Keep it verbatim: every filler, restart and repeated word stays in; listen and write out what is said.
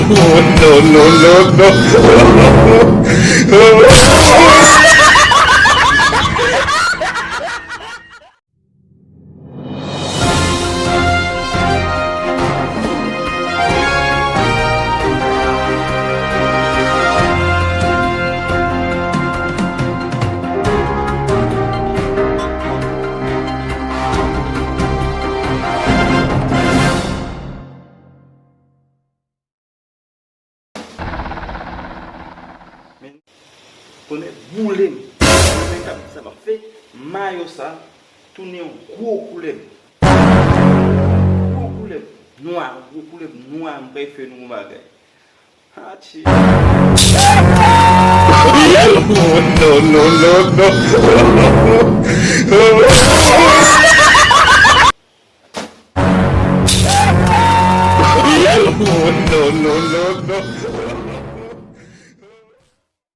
Oh, no, no, no, no. Men, tonnè boule m. Mwen menm k ap di sa m ap fè, mayo sa tounen yon gwo koulèv. Gwo koulèv nwa, gwo koulèv nwa, m pral fè nou yon bagay. Hachi. No, no, no, no. No, no, no, no, no.